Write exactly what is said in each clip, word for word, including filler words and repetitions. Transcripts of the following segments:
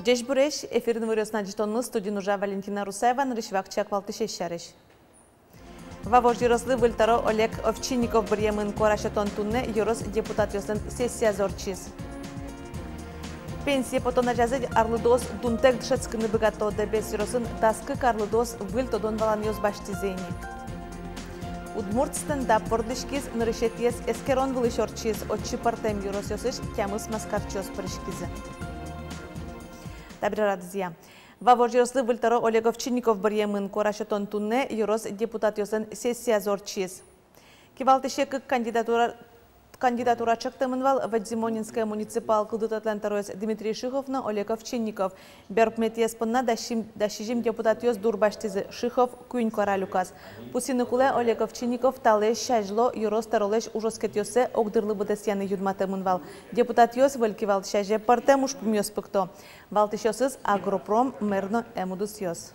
Ӟечбуресь! Эфирын иворъёс но ӝытонмы, студиын ужа Валентина Русаева. Нырысь вакчияк валтӥсез сярысь. Вавож ёрослы выль тӧро Олег Овчинников быръемын. Куара сётон туннэ ёрос депутатъёслэн сессиязы ортчиз. Пенсие потон азязы арлыдоос дунтэк дышетскыны быгато. Дэбес ёросын дас кык арлыдоос выль тодон-валанъёс басьтӥзы ини. Удмурт стендап вордӥськиз. Нырысетӥез эскерон вылысь ортчиз. Отчы пӧртэм ёросъёсысь тямыс маскарчиос пыриськизы. Табере радызъя. Вавож ёрослы выль тӧро Олег Овчинников быръемын. Куара сётон туннэ ёрос депутатъёслэн сессиязы ортчиз. Кивалтӥсе кык кандидатура, кандидатура ӵектэмын вал: Вадь-Зимонинское муниципал кылдытэтлэн тӧроез Дмитрий Шихов но Олег Овчинников. Берпуметӥез понна дас сизьым, дас сизьым депутатъёс дур басьтӥзы, Шихов куинь куара люказ. Пусйыны кулэ, Олег Овчинников талэсь азьло ёрос тӧролэсь ужоскетъёссэ огдырлы быдэсъяны юнматэмын вал. Депутатъёс выль кивалтӥсь азе пӧртэм ужпумъёс пукто. Валтӥсьёсыз — агропром, мер но эм удысъёс.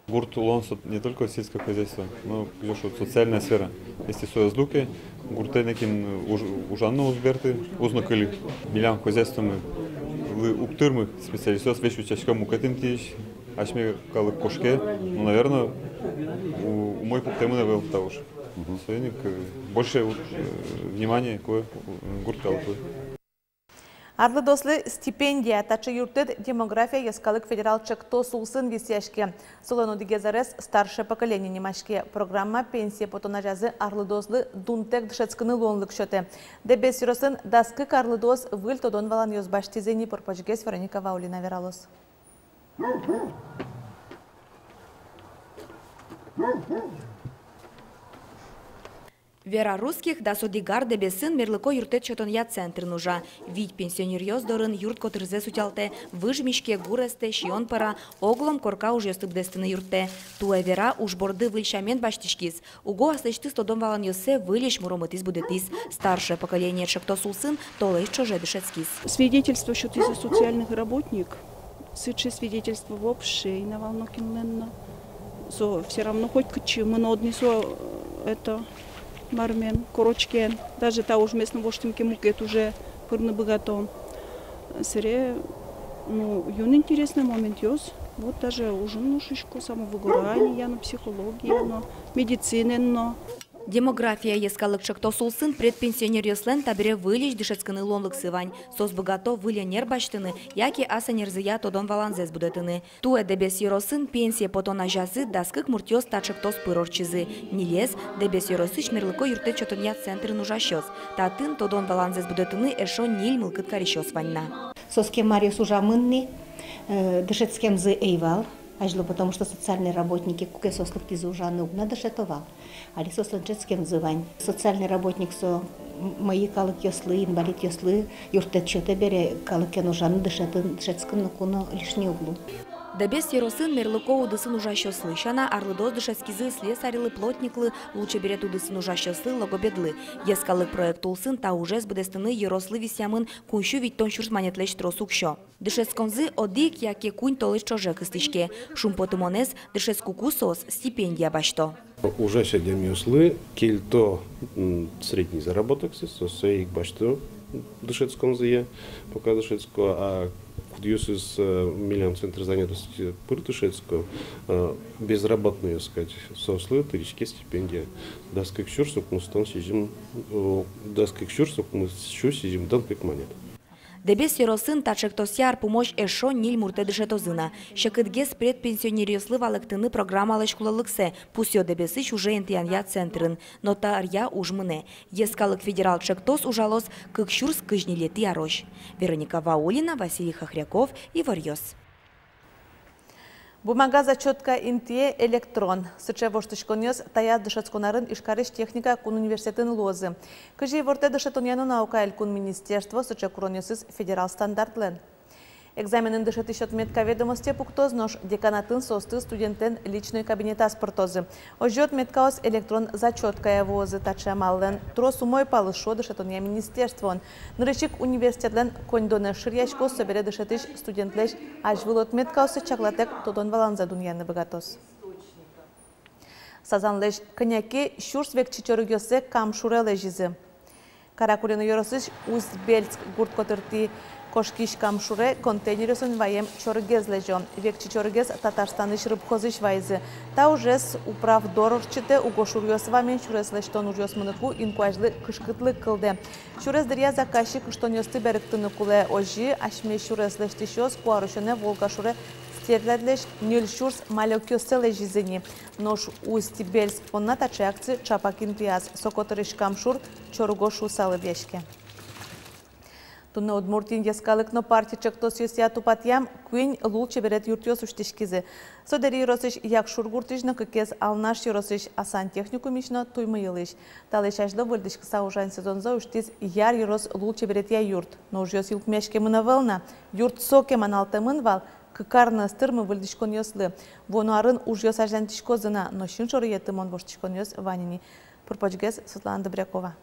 Гурт улон со не только сельское хозяйство, но, кызьы шуод, социальная сфера. Если со ӧз луы ке, гуртэ нокин уж-, ужаны уз берты, уз но кыльы. Милям хозяйствомылы уг тырмы специалистъёс, весь утчаськом мукет интыысь, асьме калык кошке, ну, наверно, у-, умой пуктэмын ӧвӧл та уж. Мгм. Соин ик, э, больше, э, внимания кулэ, э, гурт калыклы. Арлыдоослы стипендия. Таӵе юрттэт «Демография» йӧскалык федерал ӵектос улсын висъяське. Солэн одӥгез ӧрез «Старшее поколение» нимаське. Программа пенсие потон азязы арлыдоослы дунтэк дышетскыны луонлык сётэ. Дэбес ёросын дас кык арлыдоос выль тодон-валанъёс басьтӥзы ини. Пыр-почгес Вероника Ваулина вералоз. Вера Русских дас одӥг ар Дэбесын мерлыко юрттэт сётонъя центрын ужа. Вить пенсионеръёс дорын юрт котырзэс утялтэ, выж миське, гур эстэ, сиён пӧра, оглом корка ужъёсты быдэстыны юрттэ. Туэ Вера уж борды выль сямен басьтӥськиз. Уго аслэсьтыз тодон-валанъёссэ выльысь муромытӥз-будэтӥз. «Старшее поколение» ӵектос улсын толэзь ӵоже дышетскиз. Свидетельство сётӥзы социальный работник. Сыӵе свидетельство вообще ӧй на вал нокинлэн но. Со всё равно хоть кытчы мынод ни со, э, это, мармен, корочкен. Даже та ужмес но воштӥм ке, мукет уже пырыны быгатом. Сэре, ну, юн интересный моментъёс. Вот даже ужын но шуисько, самовыгорание но, психология но, медицинэн но. «Демография» йӧскалык ӵектос улсын предпенсионеръёслэн табере выльысь дышетскыны луонлыксы вань. Соос быгато выль ӧнер басьтыны яке ас ӧнерзыя тодон-валанзэс будэтыны. Туэ Дэбес ёросын пенсие потон азязы дас кык муртъёс та ӵектос пыр ортчизы. Ньылез — Дэбес ёросысь мерлыко юрттэт сётонъя центрын ужасьёс. Татын тодон-валанзэс будэтыны эшшо ньыль мылкыд карисьёс вань на. Соос кема аръёс ужамын ни, э, дышетскемзы ӧй вал азьло, потому что социальный работнике, куке соос лыктӥзы ужаны, уг на дышето вал. Али соослэн дышетскемзы вань. Социальный работник со м-, мӧйы калыкъёслы, инвалидъёслы юрттэт сётэ бере, калыкен ужаны, дышетын, дышетскын ноку но лишний уг лу. Дэбес ёросын мерлыко удысын ужасьёслы сяна, арлыдоос дышетскизы слесарьлы, плотниклы, лулчеберет удысын ужасьёслы, логопедлы. Йӧскалык проект улсын та ужез быдэстыны ёрослы висъямын куинь сю витьтон сюрс манетлэсь трос уксё. Дышетсконзы одӥг яке куинь толэзь ӵоже кыстӥське. Шумпотымонэз, дышетскыку соос стипендия басьто. Ужась адямиослы кельто, м, средний заработоксы, со, сое ик басьто дышетсконзыя, пока дышетско, а кудъёсыз, э, милям центр занятости пыр дышетско, э, безработныйёс кадь, соослы тыриське стипендия. Дас кык сюрс укмыстон сизьым, о, дас кык сюрс укмыс сю сизьымдон кык манет. Дэбес ёросын та ӵектосъя ар пумозь эшшо ньыль муртэ дышетозы на. Секытгес предпенсионеръёслы валэктыны программалэсь кулэлыксэ, пусъё Дэбесысь уже интыянъя центрын. Но та аръя уж мынэ. Йӧскалык федерал ӵектос ужалоз кык сюрс кызь ньылетӥ арозь. Вероника Ваулина, Василий Хохряков, «Иворъёс». Бумагаза чётка интые электрон. Сыӵе воштӥськонъёс таяз дышетскон арын Ижкарысь техника кун университетын луозы. Кызьы ивортэ дышетонъя но наукая элькун министерство, сыӵе куронъёсыз федерал стандартлэн. Экзаменын дышетӥсь отметка ведомосте пуктоз, нош деканатын соосты студентлэн личной кабинетаз пыртозы. Озьы отметкаос электрон зачёткае вуозы. Таӵе амаллэн трос умой палыз, шуо дышетонъя министерствоын. Нырысь ик университетлэн коньдонэз шыръяськоз, собере дышетӥсь студентлэсь азьвыл отметкаоссэ чаклатэк тодон-валанзэ дунъяны быгатоз. Сазанлэсь кӧня ке сюрс векчи чорыгъёссэ Кам шуре лэзизы. Каракулино ёросысь Усть-Бельск гурт котыртӥ кошкись Кам шуре контейнеръёсын ваем чорыгез лэзё. Векчи чорыгез Татарстанысь рыбхозысь вайизы. Та ужез управдор ортчытэ. Уго шуръёс вамен сюрес лэсьтон ужъёс мыныку инкуазьлы кышкытлык кылдэ. Сюрес дыръя заказчик ыштонъёсты берыктыны кулэ. Озьы асьме сюрес лэсьтӥсьёс куарусёнэ Волга шуре стерлядьлэсь ньыль сюрс малёкъёссэ лэзизы ни. Нош Усть-Бельск понна таӵе акци ӵапак интыяз. Со котырысь Кам шур чорыго шуыса лыдъяське. Туннэ Удмуртиын йӧскалык но парти ӵектосъёсъя тупатъям куинь лулчеберет юртъёс усьтӥськизы. Со Дэри ёросысь Якшур гуртысь но кыкез Алнаш ёросысь Асан техникумысь но Туймыйылысь. Талэсь азьло выльдӥськыса ужан сезонзэ усьтӥз Яр ёрос лулчеберетъя юрт. Но ужъёс йылпумъяськемын ӧвӧл на. Юрт сокем аналтэмын вал, кык ар но ӧз тырмы выльдӥськонъёслы. Вуоно арын ужъёс азьланьтӥськозы на, но син шоры йӧтымон воштӥськонъёс вань ини. Пыр-почгес Светлана Добрякова.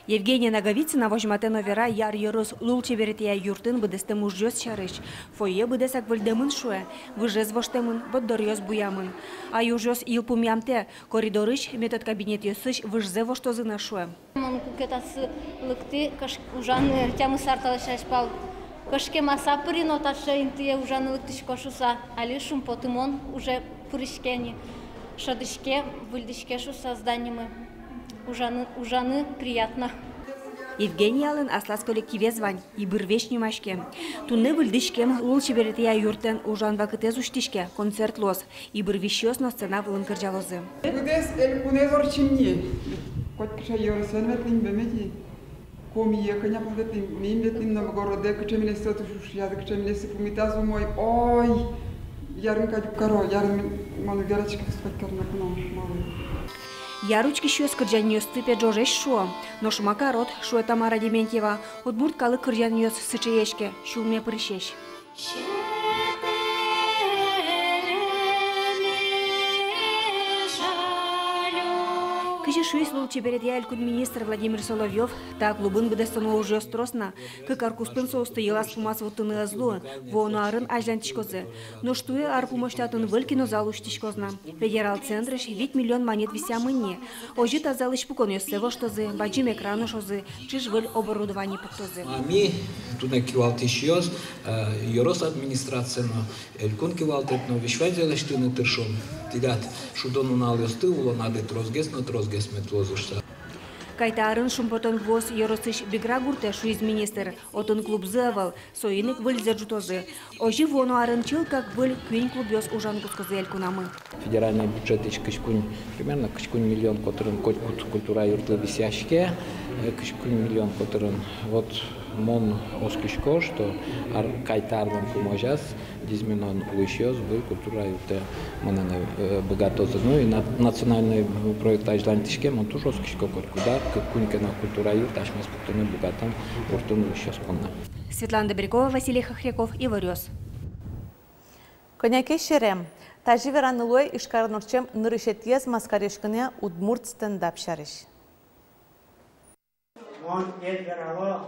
Евгения Наговицына возьматэ но вера Яр ёрос лулчеберетъя юртын быдэстэм ужъёс сярысь. Фойе быдэсак выльдэмын, шуэ, выжез воштэмын, борддоръёс буямын. Ай ужъёс йылпумъямтэ, коридорысь, метод кабинетъёсысь выжзэ воштозы на, шуэ. Мон куке татчы лыктӥ, кыӵе ужаны, тямыс ар талэсь азьпал кышкемаса пыри но, таӵе интые ужаны лыктӥсько шуыса, али шумпотымон уже пыриське ни, шӧдӥське, выльдӥське шуыса зданимы. Ужаны, ужаны приятно. Евгениялэн аслаз коллективез вань, «Ибырвесь» нимаське. Туннэ выльдӥськем лулчеберетъя юртэн ужан вакытэз усьтӥське, концерт луоз. Ибырвесьёс но сцена вылын кырӟалозы. Быдэс элькунэз ортчим ни, котькыӵе ёросэн ветлӥм, бемети. Комие кӧня пол ветлӥм, мим ветлӥм но городэ, кыӵе милесьтыд ушъяз, кыӵе милесьтыд пумитаз умой. Ой, ярын кадь уг каро, ярын мон уг яратӥськы выступать карыны, куно малы. Яр учкисьёс кырӟанъёсты пе ӝожесь шуо. Нош ма карод, шуэ Тамара Дементьева, удмурт калык кырӟанъёс сыӵеесь ке, сюлме пырисесь. Кызьы шуиз лулчеберетъя элькун министр Владимир Соловьёв, та клубын быдэстоно ужъёс трос на, кык ар куспын соосты йылаз-пумаз вуттыны ӧз луы, вуоно арын азьланьтӥськозы. Нош туэ ар пумозь татын выль кинозал усьтӥськоз на. Федерал центрысь вить миллион манет висъямын ни. Озьы та залысь пуконъёссэ воштозы, бадӟым экран ошозы, ӵыж-выль оборудование пуктозы. А ми туннэ кивалтӥсьёс, э, ёрос администрация но, элькун кивалтэт но весь ваньзэ лэсьтыны тыршом. Тӥляд шудон нуналъёсты улонады тросгес но тросгес мед луозы шуыса. Кайта арын шумпотон вуоз ёросысь Бигра гуртэ, шуиз министр. Отын клубзы ӧвӧл, соин ик выльзэ ӝутозы. Озьы вуоно арын чылкак выль куинь клубъёс ужаны кутскозы элькунамы. Федеральный бюджетысь кызь куинь, примерно кызь куинь миллион котырын котькуд культура юртлы висъяське, э, кызь куинь миллион котырын. Вот мон оскисько, что ар-, кайта арлэн пумозяз Дизьминон улӥсьёс выль культура юртэ мыныны, э, быгатозы. Ну и на-, национальный проект азьланьтӥське, мон туж оскисько, котькуд ар кык-куинь ке но культура юрт асьмеос пуктыны быгатом гуртын улӥсьёс понна. Светлана Добрякова, Василий Хохряков, «Иворъёс». Кӧня ке серем. Тазьы вераны луэ Ижкарын ортчем нырысетӥез маскаръяськонъя удмурт стендап сярысь. Мон тӥледлы верало,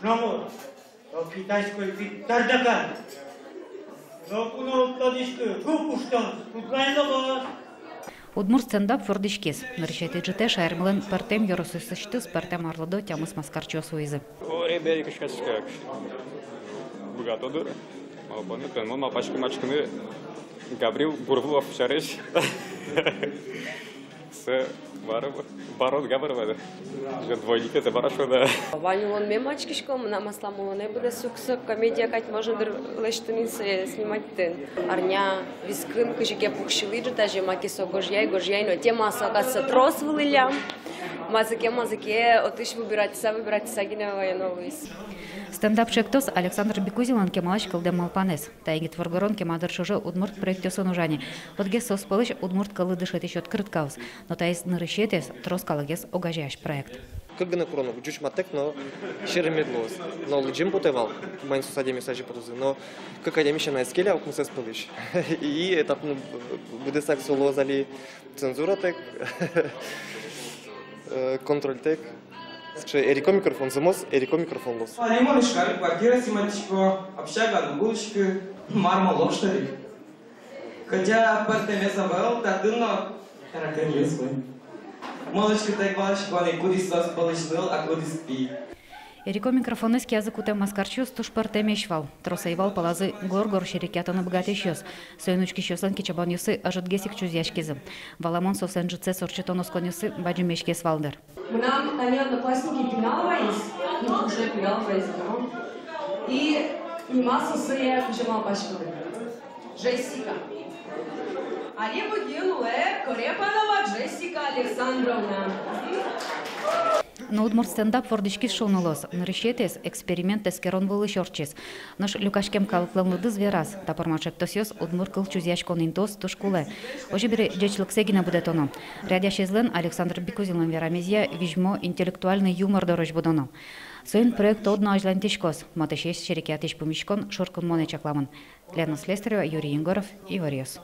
кышномурт, со китайской вить тӧрдакан. Ноку но уд тодӥськы, ку куштон, кутлань лобо. Удмурт стендап вордӥськиз. Нырысетӥ ӝытэ шаермылэн пӧртэм ёросъёсысьтыз пӧртэм арлыдо тямыс маскарчиос вуизы. О, ребята, кышкасько. Быгато дыр. Малпаны, пе, мон малпасько, мачкыны Гаврил Гурвулов сярысь. Со бара, барон Гаврил вал. Же двойникез бара шуо да. Вань улонме мачкисько, мынам аслам улонэ быдэс ук со комедия кадь можно дыр лэсьтыны, сое сниматьтыны. Арня вискын кызьы ке пуксьылӥ ӝытазе, маке со гожъяй, гожъяй, но тема со кадь со трос вылӥллям. Мазэ ке, мазэ ке, отысь выбиратьса, выбиратьса гинэ ваёно луиз. Стендап ӵектос Александр Бикузинлэн кемалась кылдэм малпанэз. Та егит воргорон кема дыр ӵоже удмурт проектъёсын ужа ни. Одӥгез соос пӧлысь удмурт кыллы дышетӥсь открыткаос. Но таиз нырысетӥез трос калыкез огазеясь проект. Кык гинэ куроно, ӟуч маттэк но серем мед луоз. Но лыдӟем потэ вал, маин соос адямиос азе потозы. Но кык адями сяна ӧз келя укмысэз пӧлысь. И этап, ну, быдэсак со луоз али цензуратэк, э, контрольтэк. Сыӵе эрико микрофон зэмос, эрико микрофон луоз. Али мон Ижкарысь квартира сниматӥсько, общага но уг улӥськы, мар мон локтӥсько. Хотя пӧртэмез ӧвӧл, татын но караканъёс вань. Мон учкытэк валасько ни, кудӥз соос пӧлысь ныл, а кудӥз пи. Эрико микрофонэз киязы кутэм маскаръёс туж пӧртэмесь вал. Трос ӧй вал пӧлазы гор-гор серекъятыны быгатӥсьёс. Соин учкисьёслэн кичабонъёссы ӧжытгес ик чузъяськизы. Валамон, соослэн ӝытсэс ортчытон осконъёссы бадӟымесь гес вал, дыр. Мынам тани однокласснике пинал вайиз, ну, уже пинал вайиз, но. И нимаз сое кызьы малпаськоды? Джессика. Али мудӥ луэ Корепанова Джессика Александровна. Но удмурт стендап вордӥськиз шуыны луоз. Нырысетӥез эксперимент эскерон вылысь ортчиз. Нош люкаськем калыклэн лыдыз вераз: та пӧрмаӵектосъёс, удмурт кыл чузъяськон интыос туж кулэ. Озьы бере, ӟечлыксэ гинэ будэтоно. Радъясезлэн Александр Бикузинлэн верамезъя, визьмо интеллектуальный юмор дорозь будоно. Соин проект одно азьланьтӥськоз. Матысез серекъятӥсь пумиськон шуркынмонэ чакламын. Лена Слесарева, Юрий Егоров, «Иворъёс».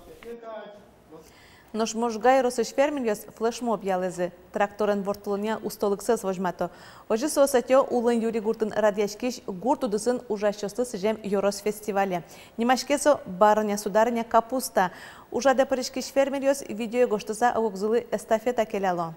Нош Можга ёросысь фермеръёс флешмоб ялӥзы. Тракторен ворттылонъя устолыксэс возьмато. Озьы соос ӧтё Улын Юри гуртын радъяськись гурт удысын ужасьёслы сӥзем ёрос фестивале. Нимаське со «Барыня-сударыня капуста». Ужрадэ пыриськись фермеръёс видео гожтыса ог-огзылы эстафета келяло.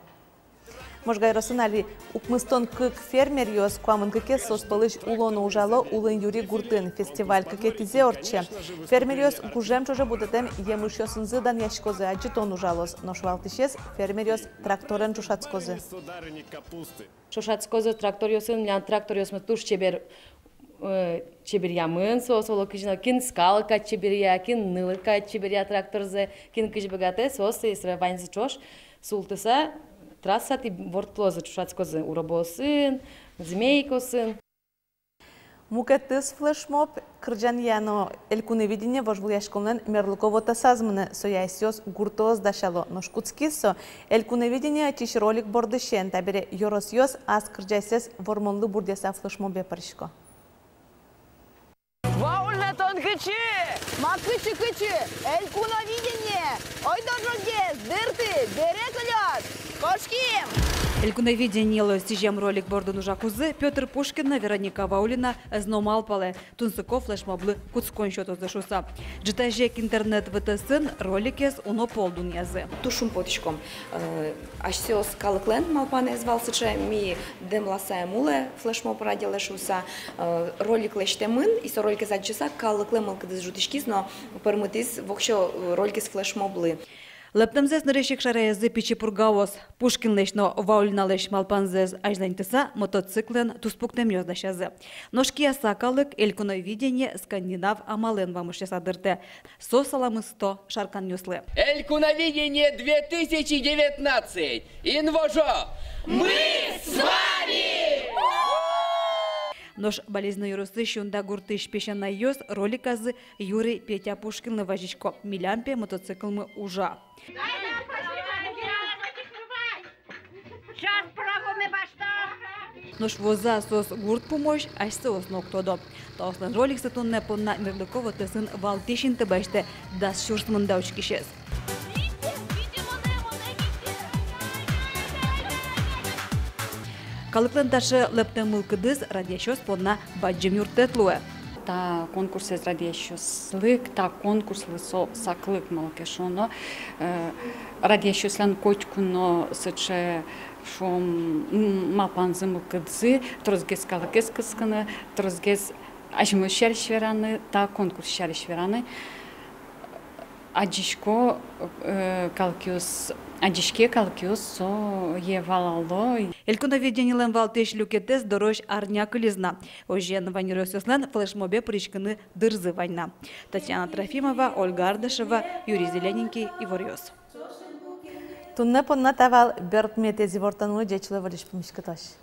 Можга ёросын али укмыстон кык фермеръёс, куамын кыкез соос пӧлысь уло но ужало Улын Юри гуртын. Фестиваль кыкетӥзэ ортче. Фермеръёс гужем ӵоже будэтэм емышъёсынызы данъяськозы, адӟытон ужалоз. Нош валтӥсез: фермеръёс тракторен ӵошатскозы. Ӵошатскозы тракторъёсын, милям тракторъёсмы туж чебер, э, чеберъямын соос, оло кызьы но, кин скал кадь чеберъя, кин ныл кадь чеберъя тракторзэ, кин кызьы быгатэ, соос, если ваньзы ӵош, султыса, трассатӥ ворттылозы, ӵошатскозы уробоосын, змейкаосын. Мукетыз флешмоб кырӟанъя но. «Элькуновидение» вожвылъяськонлэн мерлыко вотэсаз мынэ, сое асьсэос гуртоос дасяло. Нош кутскиз со «Элькуновидение» ӧтись ролик бордысен. Табере ёросъёс ас кырӟасьсэс вормонлы бурдъяса флешмобе пырисько. Ваульна, тон кытчы? Ма, кытчы, кытчы? «Элькуновидение»! Ойдо ӝоггес, дырты, бере кылёд! Кошким! «Элькуновидениелы» сӥзем ролик бордын ужакузы Пётр Пушкин но Вероника Ваулина ӧз но малпалэ, тунсыко флешмоблы кутскон сётозы шуыса. Ӝытазе ик интернет вотэсын роликез уно пол дунъязы. Туж шумпотӥськом. Э, асьсэос калыклэн малпанэз вал сыӵе, ми дэмласаем улэ флешмоб радиолэсь шуыса, э, ролик лэсьтэмын, и со роликез адӟыса, калыклэн мылкыдыз ӝутӥськиз но пӧрмытӥз воксё, э, роликез флешмоблы. Лэптэмзэс нырысь ик шараязы Пичи Пургаос. Пушкинлэсь но Ваулиналэсь малпанзэс азьланьтыса, мотоциклэн туспуктэмъёс дасязы. Нош кияса калык «Элькуновидение» скандинав амалэн вамышъяса дыртэ. Со саламысто шарканъёслы. «Элькуновидение две тысячи девятнадцать». Инвожо! Мы с вами! Нош Балезино ёросысь Юнда гуртысь песянайёс роликазы юри Петя Пушкинлы вазисько: «Милям пе мотоциклмы ужа». Сейчас пробуем башта. Нош вуозы-а соос гурт пумозь, асьсэос но уг тодо. Таослэн роликсы туннэ понна мерлыко вотэсын валтӥсь инты басьтэ дас сюрс мында учкисез. Калыклэн таӵе лэптэм мылкыдыз радъясьёс понна бадӟым юрттэт луэ. Та конкурсэз радъясьёслы, та конкурслы со саклык, малы ке шуоно, э, радъясьёслэн котьку но сыӵе, шуом, м, малпанзы, мылкыдзы тросгес калыкез кыскыны, тросгес азьмыз сярысь вераны, та конкурс сярысь вераны. Адӟисько, э, калыкъёс, адӟиське калыкъёс, сое валало. «Элькуновидениелэн» валтӥсь люкетэз дорозь арня кылиз на. Озьыен, вань ёросъёслэн флешмобе пыриськыны дырзы вань на. Татьяна Трофимова, Ольга Ардашева, Юрий Зелененький, «Иворъёс». Туннэ понна та вал берпуметӥез ивортонмы. Ӟеч луэ, выльысь пумиськытозь.